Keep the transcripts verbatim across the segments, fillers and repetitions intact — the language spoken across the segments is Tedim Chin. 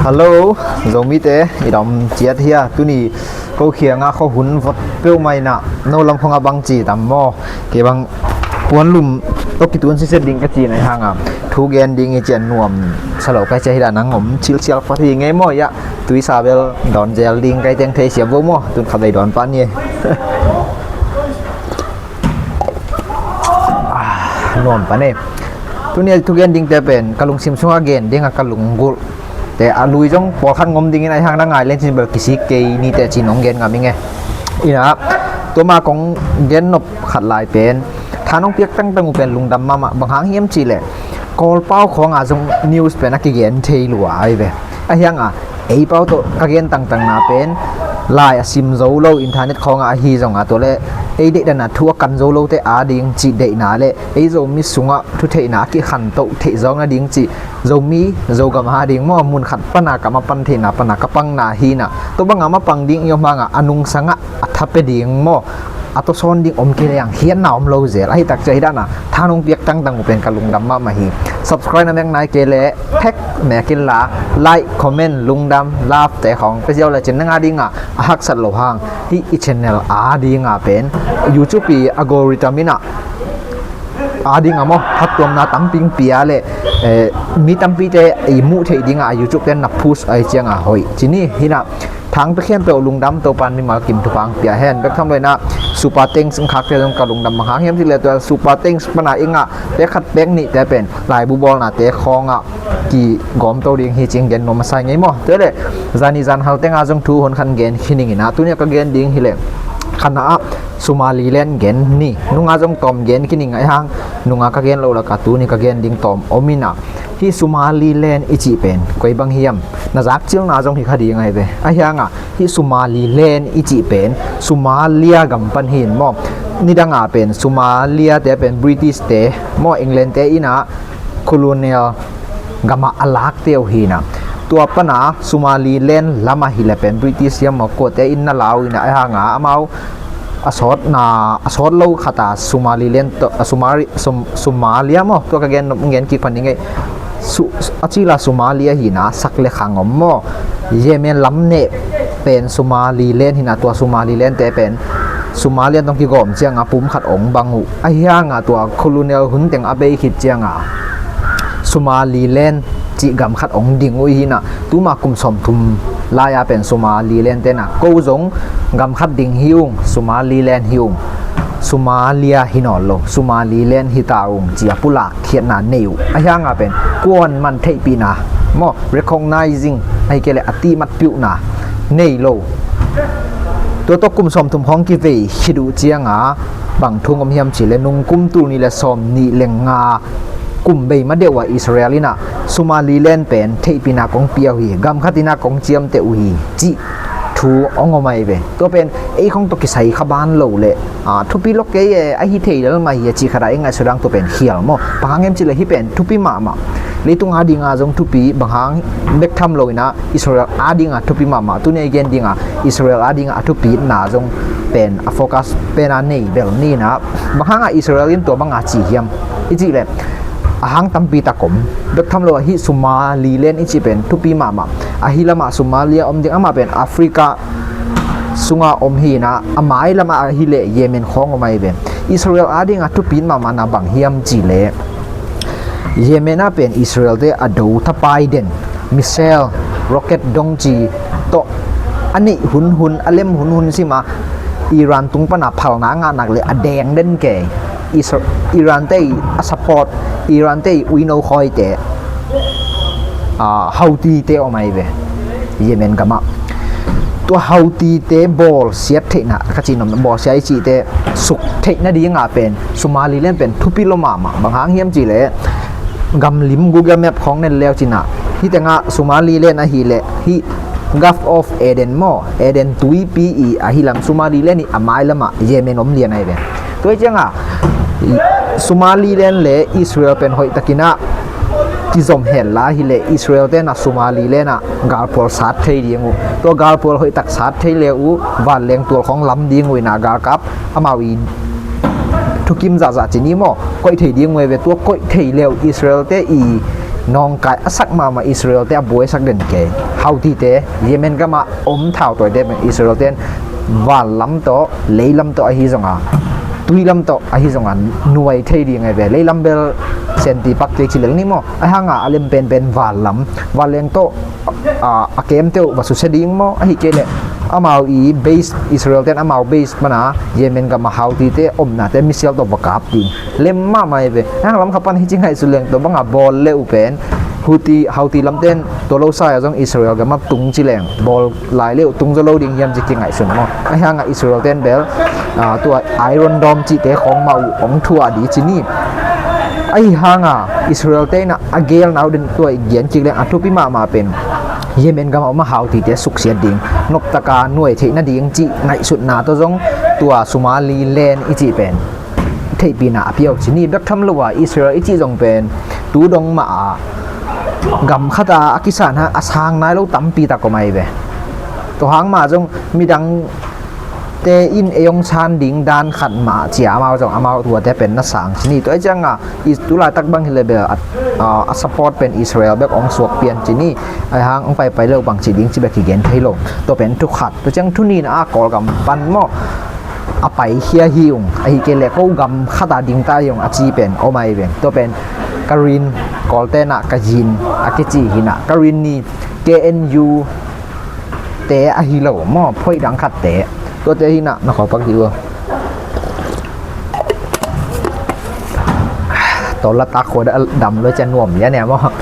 Hello, Zomite, i dam ciat hia? Tuni ko khiangah khuahun vot peuhmah inah, no lam khongah bang ci tam maw? Kei bang puanlum tawh kitun siset ding ka ci nai hangah thu gen ding i cian nuam salo kai cia hi dah nang om cilcial pah hi ngei maw? Iah tuisa bel dawn zel ding kai teng thei siap vo maw? Tun khat vei dawn pah ni. Ah, nuam pan e. Tuni a thugen dingte pen ka lungsim sungah gen dingah ka lunggulh te a lui zong pawlkhat ngom dingin a hang na ngai lencin bel kisik kei nite cin hong gen ngam ing e. Inah tuma kong gen nop khat lai pen than hong piak tangtang uh pen lungdam mahmah. Bang hang hiam cihleh Kawlpau khawngah zong news pen a kigen thei lua ai ve. A hiangah ei pau tawh ka gen tangtangna pen lai a sim zo lo, internet khawngah ahi zongah tuale ei deihdanah thu a kan zo lote ading cih deihna le ei Zomi sungah thutheihna a kikhantoh theih zawng nading cih Zomi Zogam ading maw, mun khat pana ka mapan theihna pana ka pangna hinah tua bangah mapang ding i om hangah a nungsangah a thape ding maw, a tawsawn ding om kei leng khiatna om lo zel ahi takcia hi dahna than hong piak tangtang uh pen ka lungdam mahmah hi. Subscribe na mek nai kei leh thek mek inla, like, comment, lungdam, love te khawng pe ziau lecin nang adingah a haksat lo hang hih i channel adingah pen YouTube i algorithm inah adingah maw phattuamna tamping pia le eh, mi tampite i muh theih dingah a YouTube ten na push ai ciangah hoih cini hinah thang pe khempeuh lungdam Topan mimal kim thupha hong pia hen. Bek tham lo inah Super Thanks hong khakte zong ka lungdam bang hang hiam cihleh tua Super Thanks pana ingah pek khat pek nihte pen laibu bawlnate khawngah kigawmto ding hi cing gen nuam a sai ngei maw? Tuale zani zan hal tenga zong thu hon khan gen khin ing inah tuni a ka gen ding hileh khanah ah Somaliland gen ni. Nunga zong tawm gen khin ing a hang nunga ka gen lo lakah tuni ka gen ding tawm om inah hih Somaliland i cih pen koi bang hiam? Na zakcilna zong hi kha ding ai ve. A hiangah hih Somaliland i cih pen Somalia gam pan hin maw? Nidangah pen Somalia te pen British te maw, England te inah colonial gamah a lakte uh hinah tua pana Somaliland lamah hileh pen British hiam maw kuate in na lau inah a hangah amau a sawtna a sawt lo khata Somaliland tawh a Somali, Som, Somalia maw tua ka gen nop gen kik pan ding ei. Su, a cila Somalia hina sak le khang om maw? Yemen lam neh pen Somaliland hina tua Somaliland te pen Somalia tong kigawm cianga pum khat ong bang uh a hianga tua colonial hun teng a bei khit cianga Somaliland cih gam khat ong ding uh hina tuma kum sawmthum lai-a pen Somaliland tena ko zong gam khat ding hi ung, Somaliland hi ung, Somalia hi nawn lo, Somaliland hi ta ung ci a pulak khiatna nei uh a hianga pen kuan man theihpihna maw, recognizing ahi kei le a tihmat piuhna nei lo. Tua tawh kum sawmthum khawng kivei khit uh cianga bang thu ngom hiam ci le nung kum tul ni le sawm nih le nga kum bei ma deuh a Israel inah Somaliland pen theihpihna kong pia uh hi, gam khat inah kong ciamteh uh hi cih thu ong om ahi ve. Tua pen ei khong tawh kisai kha ban lo le a thupi lo kei e, ahi thei lel mah hi a cih khat a ei ngaihsut dang tua pen khial maw? Bang hang hiam ci le hih pen thupi mahmah. Leitung adinga zong thupi, bang hang bek tham lo inah Israel adinga thupi mahmah. Tuni a i gen dinga Israel adinga a thupina zong pen a focus pena nei bel ni inah bang hanga Israel in tua banga ci hiam i cih le a hang tampi tak om. Bek tham lo a hih Somaliland i cih pen thupi mahmah. Ahi lamah Somalia om ding, amah pen Africa sunga om hina a mai lamah ahi le Yemen khawng om ahi ve. Israel adinga thupi mahmahna bang hiam ci le Yemen ah pen Israel te a do thapai den, missile, rocket dong ci tawh a neih hunhun, a lem hunhun sima Iran tung pana phalna a ngahnak le a deng den kei. Isra-, Iran te i a support, Iran te i uino khawite, a, Houthi te om ahi ve Yemen gamah. Tua Houthi te bawlsiat theihna ka cih nopna, bawlsiat i cihte suk theihna dinga pen Somaliland pen thupi lo mahmah. Bang hang hiam ci le gamlim Google Map khawng nen leu cinah hih tengah Somaliland ahi le hih Gulf of Aden maw, Aden tuipi i ahi lam Somaliland i a mai lamah Yemen om lian ahi ve. Tua hi cianga Somaliland le Israel pen hoih takinah kizom hel la hi le Israel tenah Somaliland ah galpual sat thei ding uh. Tua galpual hoih tak sat thei le uh vanleng tual khawng lam ding uh inah galkap amau i thukim zahzah cini maw koih thei ding uh ahi ve. Tua koih thei le uh Israel te i nawngkai a sak mahmah Israel te a buaisak den kei. Houthi te, Yemen gamah om thautawite pen Israel ten van lam tawh, lei lam tawh ahi zonga, tui lam tawh ahi zonga nuai thei ding ahi ve. Lei lam bel senti pak kei ci lel ni maw. Ahi hanga a lem penpen van lam, vanleng tawh a, a kemte uh va susia ding maw, ahih kei leh amau i base, Israel ten amau base pana Yemen gama Houthi te omnate missile tawh va kap ding. Lem mahmah hi ve. Hang lam kha pan hi ci ngaihsut leng tua banga bawl le uh pen Houthi, Houthi lamten tua lo sa-a zong Israel gama tung ci leng bawl lai le uh tung zaw lo ding hiam ci kingaihsun maw. Ahi hanga Israel ten bel, ah, tua Iron Dome cihte khawng mah uh hong thuah dih ci ni. Ahi hanga Israel te inah a gelna uh den tua i gen kik leng a thupi mahmah pen Yemen gama om a Houthi te suksiat ding, noptaka nuai theih nading cih ngaihsutna tawh zong tua Somaliland i cih pen theihpihna a pia uh ci ni. Bek tham lo a Israel i cih zong pen tu dong mah a gam khata a kisan hang a sang nai lo tampi tak om ahi ve. Tua hang mah zong midangte in ei hong san ding dan khat mah ci-a amau zong amau tuate pen na sang ci ni. Tua ahi cianga i tu laitak bang hi le bel a, a, a support pen Israel bek hong suak pian ci ni. Ahi hang hong paipai lo bang ci ding ci bek kigen thei lo. Tua pen thu khat. Tua ciang thu nihna a Kawlgam pan maw a paikhia hi ung, ahih kei leh ko gam khata ding ta hi ung a ci pen om ahi ve. Tua pen Karen, Kawlte inah Kayin a kici hi inah, Karen ni, K N U te ahi lo maw, phoih dang khatte. Tuate hi inah na khawlpak dih uh. Tawlata khua dam lo cian nuam lian e maw.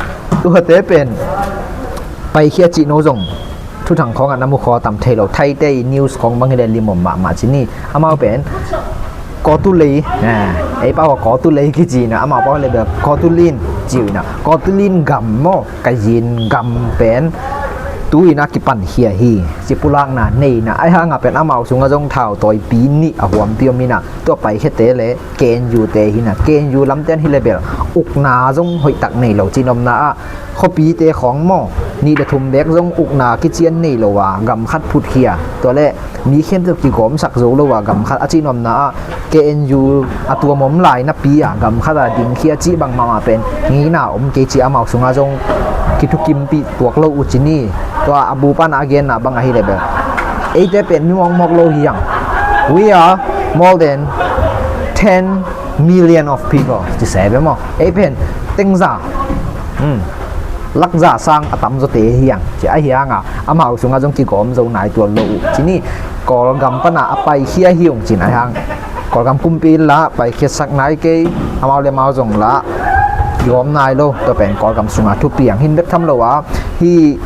Tuate pen paikhia cih no zong thuthang khawngah na mu khaw tam thei lo. Thaite i news khawng bang hi le limom mahmah ci ni. Amau pen Kawtulei, eh, ei pau a Kawtulei kici inah, amau pau le bel Kawtulin ci uh inah, Kawtulin gam maw, Kayin gam pen tu inah kipankhia hi ci pulakna nei inah. Ahi hanga pen amau sungah zong thautawite nih a huampi om inah, tua paikhiate le K N U te hi inah, K N U lamten hi le bel ukna zong hoihtak nei lo ci nopna ah, khuapite khawng maw, nih le thum bek zong ukna kician nei lo a gam khat phutkhia, tua le mi khempeuh kigawmsak zo lo a gam khat a cih nopna ah, K N U a tuam om lai napi a gam khata dingkhia cih bang mahmah pen ngeina om kei ci amau sungah zong kithukimpih tuak lo uh ci ni. Tua a bu pana a genna bang ahi le bel eite pen mi mawkmawk lo hi hang. We are more than ten million of people ci se ve maw. Ei pen tengza, hmm, lakza sang a tamzawte hi hang ci ahi hanga amau sungah zong kigawm zo nai tuan lo uh ci ni. Kawlgam pana a paikhia hi ung cin ahi hang Kawlgam kumpi lah paikhiatsak nai kei, amau le amau zong lah kigawm nai lo. Tua pen Kawlgam sunga thupi ang hin bek tham lo a, hi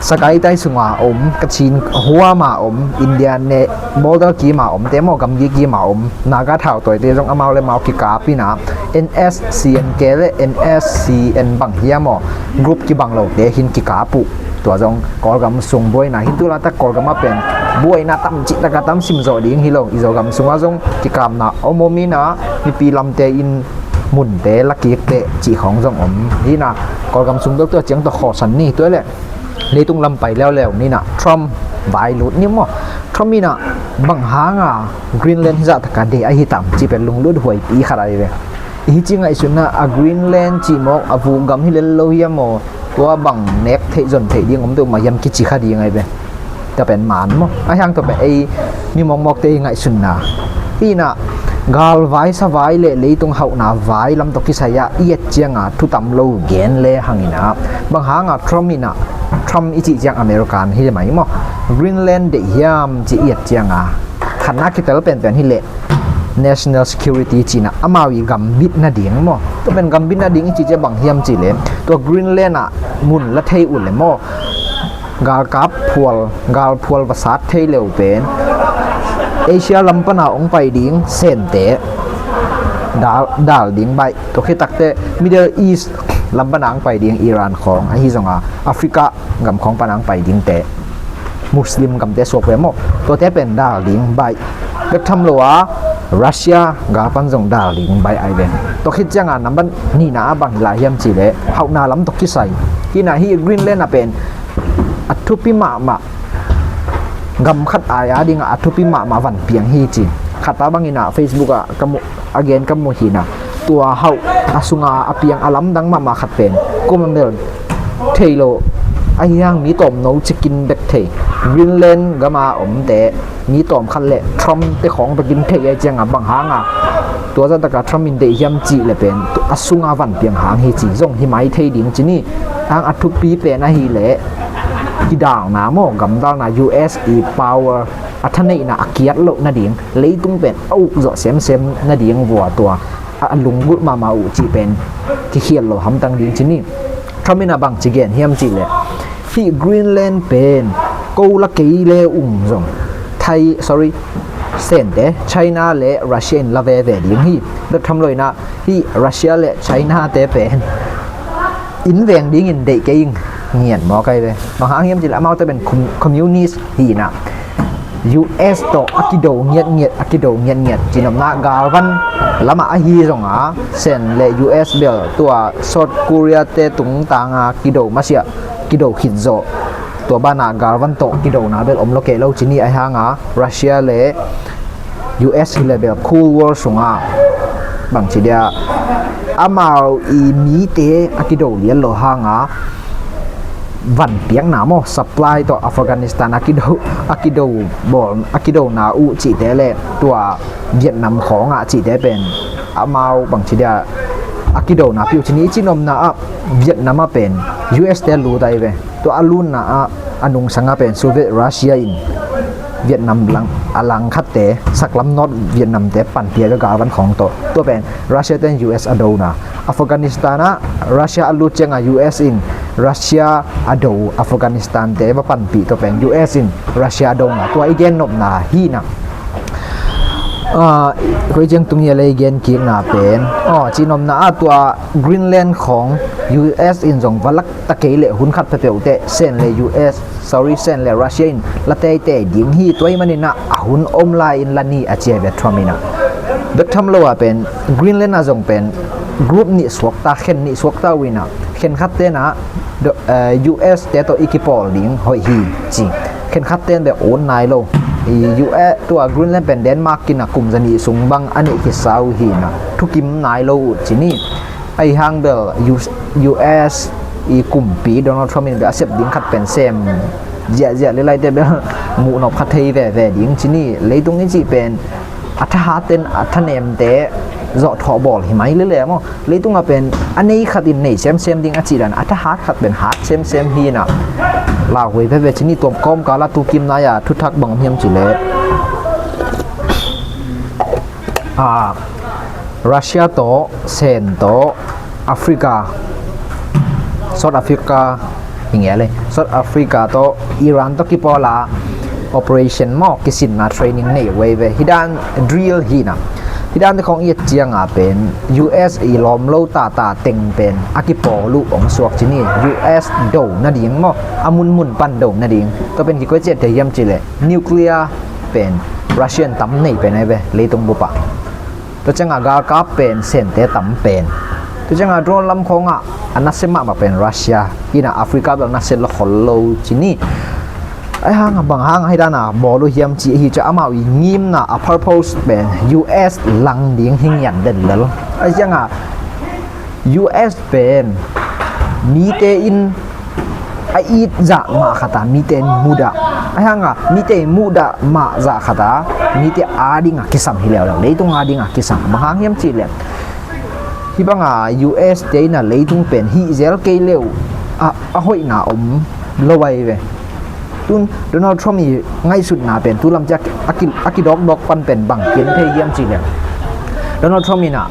Sagaitai sunga om, Kachin huama om, India ne border kima om te maw, gamgi kima om Naga thautawite zong amau le amau kikap inah, N S C N K le N S C N bang hiam aw, group kibang lote hin kikap uh. Tua zong Kawlgam sung buaina hin tu laitak Kawlgam ah pen buaina tam cihtaka tam simzawh ding hi lo. I Zogam sungah zong kikapna om om inah mipi lamte in munte lakik teh cih khawng zong om hi inah Kawlgam sung bek tua ciang tawh khawlsan ni. Tua le leitung lam pai leuleu ni inah Trump vai lut ni maw. Trump inah bang hanga Greenland hizah taka deih ahi tam cih pen lunglut huaipi khat ahi ve. I hi ci ngaihsutna a Greenland cih mawk a vuk gam hi lel lo hiam aw, tua bang nek theih zon theih ding om deuh mah hiam kici kha ding ahi ve. Tua pen man maw, ahi hang tua pen ei mi mawkmawkte i ngaihsutna. Hi inah galvai savai le leitung hauhna vai lam tawh kisai ah i et cianga thu tam lo gen le hang inah, bang hanga Trump inah, Trump i cih ciang American hi le mai maw, Greenland deih hiam ci i et cianga khatna kitel penpen hi leh national security cihna amau i gambit nading maw. Tua pen gambit nading i cih ciang bang hiam cih le tua Greenland ah mun la thei uh le maw, galkap phual, galphual va sat thei leu pen Asia lam pana hong pai ding sente dal, dal ding baih. Tua khit takteh Middle East lam pana hong pai ding Iran khawng ahi zonga Africa gam khawng pana hong pai dingte, Muslim gamte suak ve maw, tuate pen dal ding baih. Bek tham lo a Russia gal pan zong dal ding baih ahi ve. Tua khit cianga nambat nihna ah bang hi lai hiam cih le hauhna lam tawh kisai. Hi inah hi Greenland ah pen a thupi mahmah gam khat ai a dingah a thupi mahmah van piang hi ci. Khat a bang inah Facebook ah ka mu, a gen ka mu hi inah, tua hauh a sunga a piang a lamdang mahmah khat pen Commonwealth thei lo ahi hang mi tawmno cikin bek thei, Greenland gama omte mi tawm khat le Trump te khawng bekin thei ahi cianga bang hanga tua zataka Trump in deih hiam cih le pen a sunga van piang hang hi ci zong hi mai thei ding ci ni. Hang a thupi pen ahi le kidalna maw, gamdalna, U S i power a thaneihna a kiat loh nading, leitung pen a uk zawh semsem nading vua tua a lunggulh mahmah uh cih pen kikhial lo hamtang ding ci ni. Trump in a bang ci gen hiam cih le hih Greenland pen ko la kei le ung zong Thai, sorry, Sente, China le Russia in la veve ding hi. Bek tham lo inah hih Russia le China te pen in veng dingin deih kei ing ngiat maw kai ve. Bang hang hiam cih le amaute pen com-, communist hi inah U S tawh a kido ngiatngiat, a kido ngiatngiat. Cinopna galvan lamah ahi zonga Sen le U S bel tua South Korea te tungtanga kido masiah, kido khit zawh. Tua banah galvan tawh kidona bel om lo kei lo ci ni ahi hanga Russia le U S hi le bel Cold War sunga bang ci dia amau i mite a kido lian lo hanga van piakna maw, supply tawh Afghanistan a kido, a kido bawl, a kidona uh cihte le tua Vietnam khawngah cihte pen amau bang ci dia a kidona piu ci ni. I cinopna ah Vietnam ah pen U S te lut ahi ve. Tua a lutna ah a nungsanga pen Soviet Russia in Vietnam lang, a langkhatte saklam North Vietnam te panpia ve galvan khawng tawh. Tua pen Russia ten U S a dona. Afghanistan ah Russia a lut cianga U S in Russia a do Afghanistan te va panpih tua pen U S in Russia a dona. Tua i gen nopna hi na. Ah, koi ciang tungia lei gen kikna pen, oh, cinopna ah tua Greenland khawng U S in zong valak ta kei le hun khat peuhpeuh teh Sen le U S, sorry, Sen le Russia in la teitei ding hi. Tua i maninah a hun om lai in la ni a ci ahi ve Trump inah. Bek tham lo ah pen Greenland ah zong pen group nih suakta, khen nih suakta uh inah khen khat tenah U S te tawh i kipawl ding hoih hi ci. Khen khat ten bek ut nai lo. I U S tua Greenland pen Denmark in a kum zanih sung bang a neih khitsa uh hi inah thukim nai lo uh ci ni. Ahi hang bel U S i kumpi Donald Trump in bel a sep ding khat pen sem ziahziah le laite bel muhnop kha thei veve ding ci ni. Leitung i cih pen a thahat ten a thanemte zawhthawh bawl hi mai lele maw. Leitungah pen a nei khat in nei semsem ding a cih dan a thahat khat pen hat semsem hi inah lauhuai veve ci ni. Tuam kawmkal a tukim nai-a thuthak bang om hiam cih leh, ah, Russia tawh, Sen tawh, Africa, South Africa, hi nge le, South Africa tawh Iran tawh kipawla operation maw, kisinna training nei uh ahi ve. Hih dan drill hi na. Hih dan te khawng i et cianga pen U S i lawm lo tata teng pen a kipawl uh hong suak ci ni. U S do nading maw, a munmun pan do nading. Tua pen kikoi ciat thei hiam cih leh nuclear pen Russian tam nei pen ahi ve leitung bupah. Tua cianga galkap pen Sente tam pen. Tua cianga drone lam khawngah a nasia mahmah pen Russia. Inah Africa bel nasia lo khol lo ci ni. Ahi hanga bang hanga hih dana bawl uh hiam cih ahi ciah amau i ngimna a purpose pen U S lang ding hi ngiat den lel. Ahi cianga U S pen mite in a it zah mah khata mite in mudah. Ahi hanga mite in mudah mah zah khata mite adinga kisam hi leuleu, leitung adinga kisam. Bang hang hiam cih leh hih banga U S te in a leitung pen hih zel kei leu a, a hoihna om lo ahi ve. Tun Donald Trump i ngaihsutna pen tu lam ciah a ki, a kidawkdawk pan pen bang pian thei hiam cih leh Donald Trump in a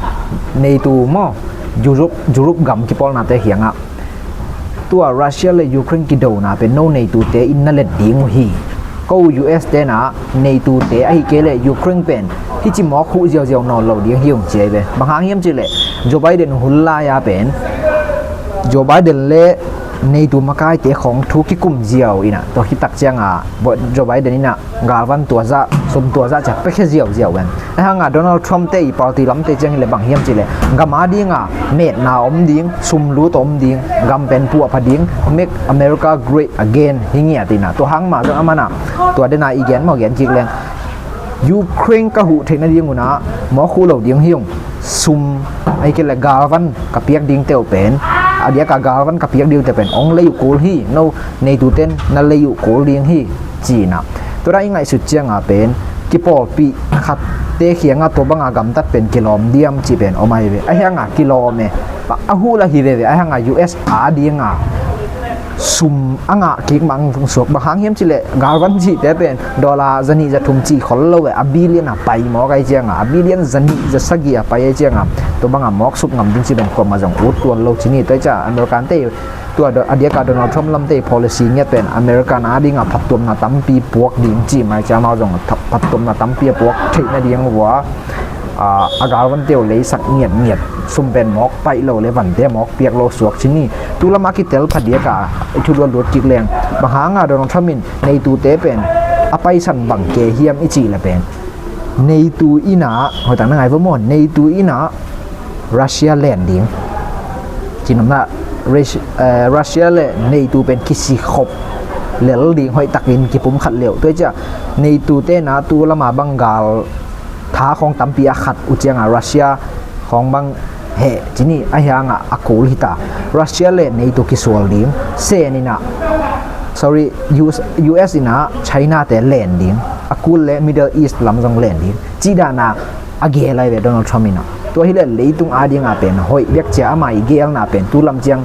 NATO maw, Europe, Europe gam kipawlnate hiangah tua Russia le Ukraine kidona pen no NATO te in na let ding uh hi. Ko U S te na NATO te ahi kei le Ukraine pen hih ci mawk huh ziauziau nawn lo ding hi ung ci ahi ve. Bang hang hiam cih leh Joe Biden hun lai-a pen Joe Biden le NATO makaite khawng thu kikum ziau inah tua khit tak cianga Joe Biden inah galvan tuazah, sum tuazah ciah pekhia ziauziau en. Ahi hanga Donald Trump te i party lamte ciang hi le bang hiam cih leh gam adinga metna om ding, sum lut om ding, gam pen puahpha ding, make America great again hi ngiat inah. Tua hang mah zong a mana tua dena i gen maw gen kik leng Ukraine ka huh theih nading unah mawk huh lo ding hi ung. Sum ahi kei le galvan ka piak ding teuh pen a diaka galvan ka piak ding uh te pen hong lei uh kul hi, no NATO ten na lei uh kul ding hi, ci-in ah. Tua dan i ngaihsut ciangin pen kipawlpih khatte kiangah tua banga gamtat pen kilawm diam cih pen om ahi ve. Ahi hanga kilawm e, a huh lah hi veve. Ahi hanga US a dinga sum a ngah kik mah hong suak. Bang hang hiam cih leh galvan cihte pen dollar zanih zathum cih khol lo e, a billion a pai mawk ahi ciangin, a billion zanih zasagih a pai ahi ciangin, tua banga mawk sup ngam ding cih pen kuamah zong ut tuan lo ci ni. Tua hi ciang American te, tua a diaka Donald Trump lamte policy ngiat pen American a dinga phattuamna tampi puak ding cih mah hi ciang, amau zong phattuamna tampi a puak theih nading uh a, a galvante uh leisak ngiatngiat, sum pen mawk paih lo le vante mawk piak lo suak ci ni. Tu lamah kitel phadiaka i thu luat lut kik leng, bang hanga Donald Trump in NATO te pen a paisan bang ke hiam i cih leh pen NATO in ah, hoih tak na ngai vo maw, NATO in ah Russia len ding. Cinopna, Russia le NATO pen kisikhop lel ding, hoih takin kipumkhat leuh. Tua hi ciang NATO te in ah tu lama bang gal tha khawng tampi a khat uh ciangin Russia khawng bang heh ci ni. Ahi hanga a kul hi ta, Russia le NATO kisual ding. Sen in ah, sorry, US in ah China te len ding, a kul le Middle East lam zong len ding, cih dana a gel ahi ve Donald Trump in ah. Tua hi leh leitung a dinga pen hoih bek cia, ama i gelna pen tu lam ciang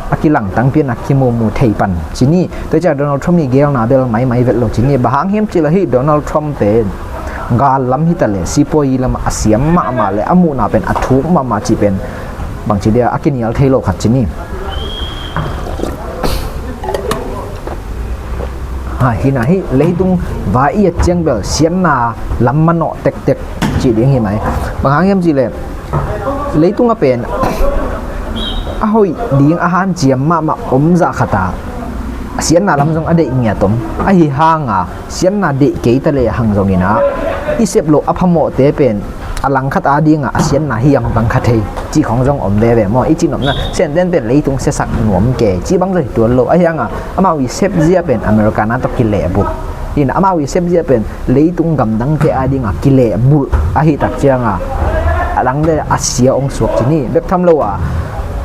a kilangtang pian a kimumu thei pan ci ni. Tua hi ciang Donald Trump i gelna bel maimai vet lo ci ni. Bang hang hiam cih leh hih Donald Trump pen gal lam hi ta leh sipuazi lamah a siam mahmah le a muhna pen a thuk mahmah cih pen bangci dia a kinial thei lo khat ci ni. Ha, hi na hi, leitung vai i et ciang bel siatna lam manawh tektek cih ding hi mai. Bang hang hiam cih leh leitung a pen a hoih ding a hanciam mahmah om zah khat a, a siatna lam zong a deih ngiat om. Ahi hanga siatna deih kei ta le hang zongin ah i sep loh a phamawhte pen a langkhat a dinga a siatna hiam bang kha thei cih khawng zong om veve maw. I cihnopna, Senten pen leitung siasak nuam kei cih bang zong hi tuan lo. Ahi hanga amau i sepzia pen American a tawh kilehbulh hi na, amau i sepzia pen leitung gamdangte a dinga kilehbulh ahi tak cianga a dangte a sia hong suak ci ni. Bek tham lo a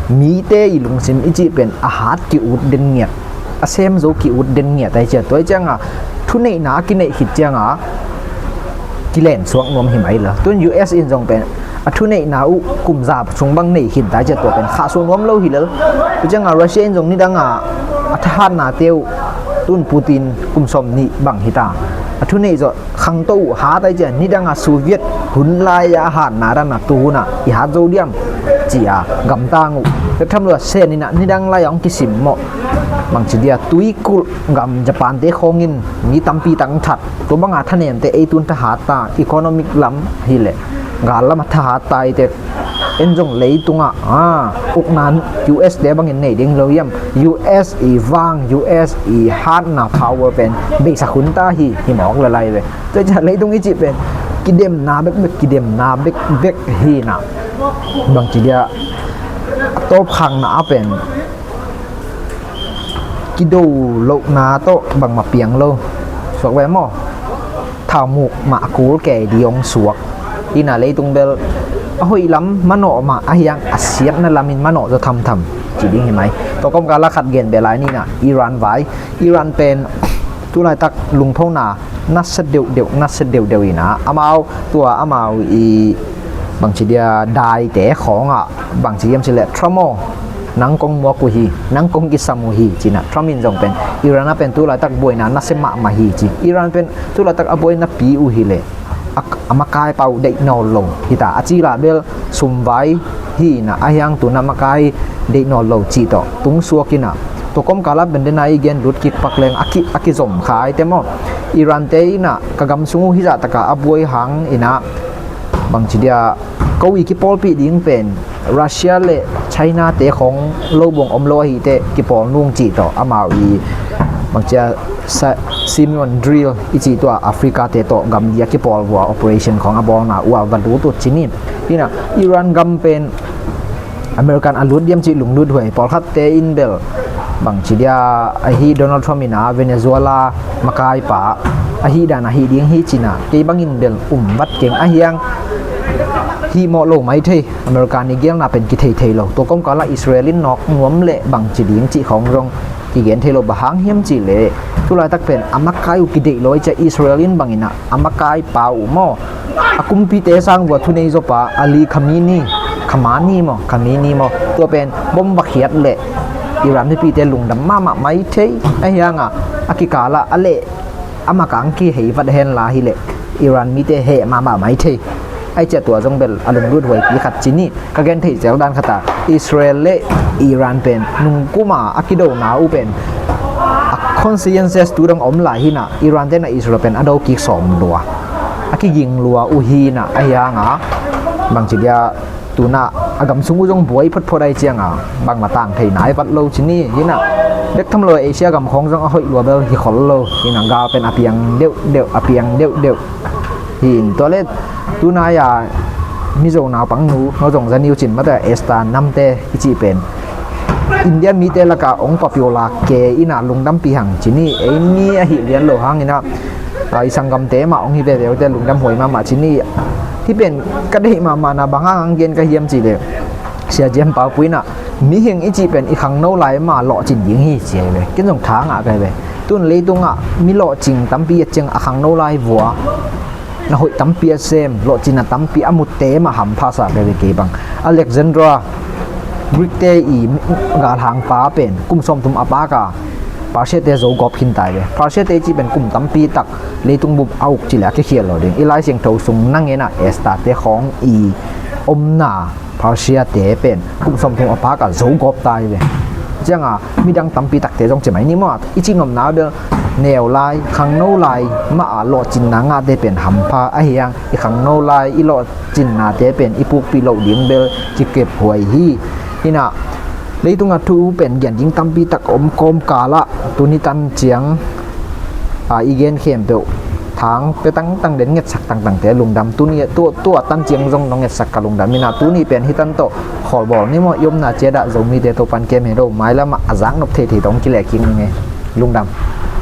mite i lungsim i cih pen a hat ki-ut den ngiat, a sem zo ki-ut den ngiat ahi ciang, tua hi cianga thuneihna a kineih khit cianga kilen suak nuam hi mai lo. Tun US in zong pen a thuneihna uh kum za sung bang nei khin ta ciang tua pen khahsuah nuam lo hi lel. Tua cianga Russia in zong nidanga a thahatnate uh, tun Putin kum sawm nih bang hi ta, a thuneih zawh khangto uh hat ahi ciang, nidanga Soviet hun lai-a a hatna dana tuhuna i hat zo diam ci-a gamtang uh. Bek tham lo a Sen in ah nidang lai-a hong kisim mawh, bangci dia tuikulh gam Japan te khawngin mi tampi tak hong that. Tua banga thanemte ei tun thahat ta, economic lam hileh gal lam a thahat ta i tek, en zong leitungah a ukna US te bangin nei ding lo hiam? US i vang, US i hatna power pen beisak hun ta hi, hi mawk le lai ve. Tua ciang leitung i cih pen kidemna bekbek, kidemna bekbek hi na, bangci dia a tawpkhakna a pen kido lohna tawh bangmah piang lo suak ve maw? Thaumuk mah a kul kei di hong suak hi na, leitung bel a hoih lam manawh mah ahi hang a siatna lamin manawh zaw thamtham ci ding hi mai. Tua kawmkal a khat gen bel lai ni na, Iran vai. Iran pen tulaitak lungphona nasia deuhdeuh, nasia deuhdeuh hi na, amau tua amau i bangci dia daite khawngah bangci hiam cih leh Trump aw, nang kong muak uh hi, nang kong kisam uh hi ci na, Trump in zong pen Iran a pen tulaitak buaina nasia mahmah hi ci. Iran pen tulaitak a buaina pi uh hileh a, a makaipa uh deih nawn lo hi ta, a cila bel sumvai hi na, ahi hang tuna makai deih nawn lo cih tawh tung suak hi na. Tua kawmkal a pen dena i gen lut kik pak leng a ki, a kizom kha i te maw? Iran te in ah ka gam sung uh hizah taka a buai hang in ah bangci dia ko i kipawlpih ding pen Russia le China te khawng lo buang om lo ahi teh kipawl nung cih tawh amau i bangcia Sa-, Simeon Drill i cih tua Africa te tawh gamgi a kipawl vua operation khawng a bawlna uh a va lut ut ci ni. Hi na, Iran gam pen American a lut diam cih lunglut huai. Pawlkhatte in bel bangci dia ahi, Donald Trump in a Venezuela makaipa ahi dan ahi ding hi ci na, kei bangin bel um vat keng ahi hang. hih mawh lo mai thei, American i gelna pen kithei thei lo. Tua kawmkal ah Israel in nawk nuam leh bangci ding cih khawng zong kigen thei lo. Bang hang hiam cih leh tulaitak pen a makai uh kideih lo ahih ciang Israel in bangin ah a makai pa uh maw, a kumpite sang vua thunei zawpa Ali Khamenei, Khamenei maw, Khamenei maw, tua pen bom va khiat leh Iran mipite lungdam mahmah mai thei. Ahi hangah a kikal ah a leh a makang kihei vat hen la hileh Iran mite heh mahmah mai thei. Ahih ciang tua zong bel a lunglut huaipi khat ci ni. Ka gen theih zel dan khat ah Israel le Iran pen nungkum a a kidona uh pen a consequences tu dong om lai hi in ah, Iran te in ah Israel pen a do kik sawm lua, a kiging lua uh hi in ah. Ahi hangah bangci dia tu in ah a gam sung uh zong buai photphot ahih ciangah bangmah tang thei nai vat lo ci ni. Hi in ah bek tham lo Asia gam khawng zong a hoih lua bel hi khol lo. Hi in ah gal pen a piang deuhdeuh, a piang deuhdeuh. Hi in tua leh tunai a Mizo naupang nu, no zong za ni uh cin mate, Esther Namte i cih pen India mite lakah ong popular kei in ah lungdampih hang ci ni. Ei mi a hih lian lo hang in ah, a, i sanggamte mah ong hi veve uh te lungdam huai mahmah ci ni. Hih pen ka deih mahmah na, bang hang gen ka hiam cih leh Sia J M Paupui in ah mihing i cih pen i khangno lai mah lawhcin ding hi ci ahi ve. Ken zong tha ngah ka hi ve. Tun leitungah mi lawhcing tampi a ciang a khangno lai vua na hoih tampi a sem, lawhcinna tampi a mutte mah hampha sa ka hi ve kei bang. Alexandra, Greek te i galhangpa pen kum sawmthum a pak a Persia te zogawp khin ta hi ve. Persia te i cih pen kum tampi tak leitung bup a uk cih leh a kikhial lo ding. I Lai Siangtho sung na ngen ah Esther te khawng i omna Persia te pen kum sawmthum a pak a zogawp ta hi ve. Ciangah midang tampi takte zong ci mai ni maw, i cih nopna bel neu lai, khangno lai mah a lawhcinna ngahte pen hampha. Ahi hang i khangno lai i lawhcinnate pen i pukpih loh ding bel kikep huai hi. Hi in ah leitungah thu pen gen ding tampi tak om kawmkal ah tuni tan ciang, a, i gen khempeuh thang pia tangtang den, ngetsak tangtangte lungdam. Tuni tua, tua tan ciang zong nong ngetsak ka lungdam. Hi in ah tuni pen hi tan tawh khawlbawl ni maw, i omna ciat ah Zomite Topan kem hen lo, mailam ah a zak nop theithei tawh kilehkik ni ngei. Lungdam.